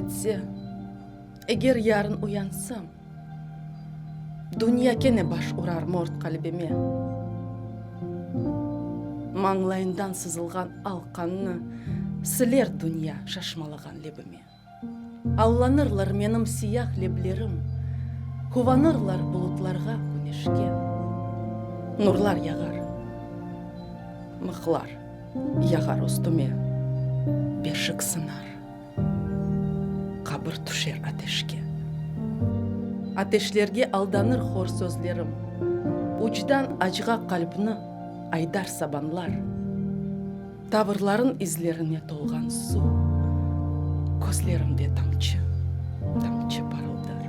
etse, eger yarın uyansam, Dünya kene baş urar mort qalbime. Mañlayından sızılğan al qannı Siler dünya şaşmalağan lebime. Allanırlar menim siyah leblerim, Quvanırlar bulutlarğa, küneşke. Nurlar yağar, mıhlar yağar üstüme, Beşik sınar, qabir tüşer ateşke. Ateşlerge aldanır hor sözlerim, Ucdan acığa qalbni aydar sabanlar. Tavırların izlerine tolğan suv Közlerimde tamçı, tamçı parıldar.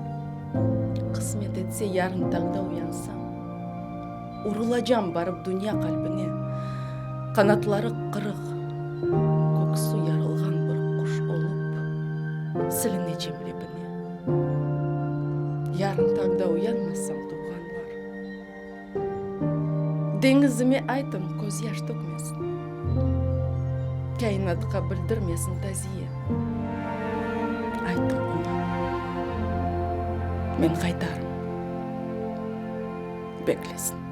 Qısmet etse yarın tañda uyansam, Urulacam barıp dünya qalbine, Qanatları qırıq, köksü yarılğan bir quş olıp, Silinecem lebine. Yarın tañda uyanmasam, tuvğanlar. Deñizime aytıñ, közyaş tökmesin, Kâinatqa bildirmesin taziye. Aytıñ oña, men qaytarım, beklesin.